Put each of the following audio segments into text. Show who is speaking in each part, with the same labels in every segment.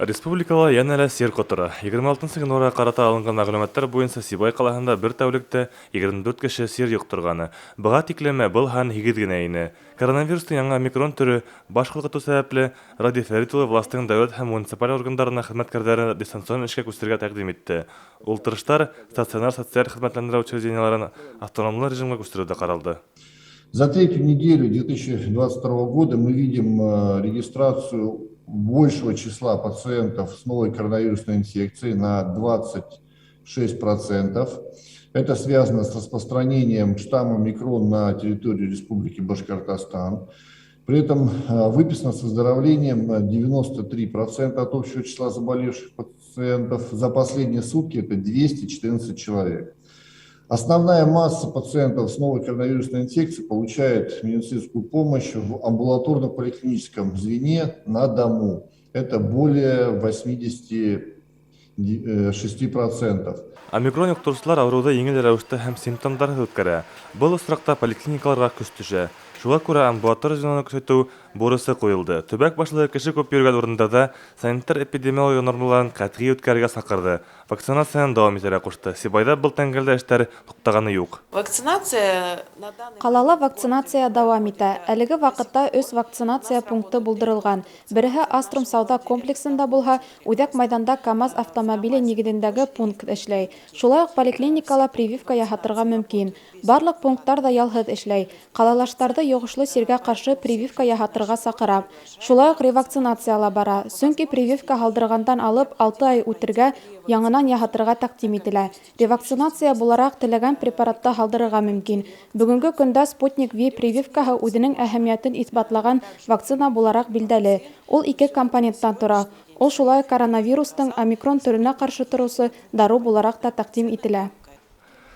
Speaker 1: Республикала йәнә лә сир ҡотора. 26 ғинуарға ҡарата алынған мәғлүмәттәр буйынса Сибай ҡалаһында бер тәүлектә 24 кеше сир йоҡторғаны. Быға тиклеме был һан 8 генә ине. Коронавирустың яңы омикрон төрө баш ҡалҡытыу сәбәпле, Радий Фәрит улы властың дәүләт һәм муниципаль органдарына хеҙмәткәрҙәрен дистанцион эшкә күсерергә тәҡдим итте. Ултырыштар стационар социаль хеҙмәтләндереү учреждениеларын автономлы режимға күсереү ҙә ҡаралды.
Speaker 2: За третью неделю 2022 года мы видим регистрацию большего числа пациентов с новой коронавирусной инфекцией на 26%. Это связано с распространением штамма омикрон на территории Республики Башкортостан. При этом выписано с выздоровлением 93% от общего числа заболевших пациентов. За последние сутки это 214 человек. Основная масса пациентов с новой коронавирусной инфекцией получает медицинскую помощь в амбулаторно-поликлиническом звене на дому. Это более 86%.
Speaker 1: Омикрон йоҡтороусылар ауырыуҙы еңел рәүештә һәм симптомдарһыҙ үткәрә. Был осраҡта поликлиникаларға көс төшә. Шуға күрә амбулатор звеноны көсәйтеү бурысы ҡуйылды. Төбәк башлығы кеше күп йөрөгән урындарҙа санитар-эпидемиология нормаларын ҡәтғи үткәрергә саҡырҙы. Вакцинацияны дауам итергә ҡушты. Сибайҙа был тәңгәлдә эштәр туҡтағаны юҡ.
Speaker 3: Вакцинация на данный
Speaker 4: Ҡалала вакцинация дауам итә. Әлеге ваҡытта өс вакцинация пункты булдырылған. Береһе Аструм сауҙа комплексында булһа, үҙәк майҙанда КАМАЗ автомобиле нигеҙендәге пункт эшләй. Шулай уҡ поликлиникала прививка яһатырға мөмкин. Барлыҡ пункттар ҙа ялһыҙ эшләй. Ҡалалаштарҙы йоғошло сиргә ҡаршы прививка яһатырға саҡырам. Шулай уҡ ревакцинация ла бара. Сөнки прививка һалдырғандан алып 6 ай үтергә яңынан яһатырға тәҡдим ителә. Ревакцинация булараҡ теләгән препаратты һалдырырға мөмкин. Бөгөнгө көндә Спутник V прививкаһы үҙенең әһәмиәтен иҫбатлаған вакцина булараҡ билдәле. Ул ике компоненттан тора. Ул шулай коронавирустың омикрон төрөнә ҡаршы тороусы дарыу булараҡ та тәҡдим ителә.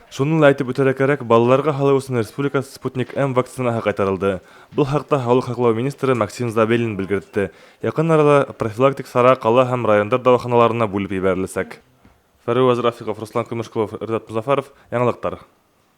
Speaker 1: Шуны ла әйтеп үтергә кәрәк, балаларға һалыу өсөн республика Спутник М вакцинаһы ҡайтарылды. Был хаҡта һаулыҡ һаҡлау министры Максим Забелин белгертте. Яҡын арала профилактик сара ҡала һәм райондар дауаханаларына бүлеп ебәреләсәк. Фәруаз Рафиҡов, Руслан Көмөшҡолов, Ризат Мозафаров, яңылыҡтар.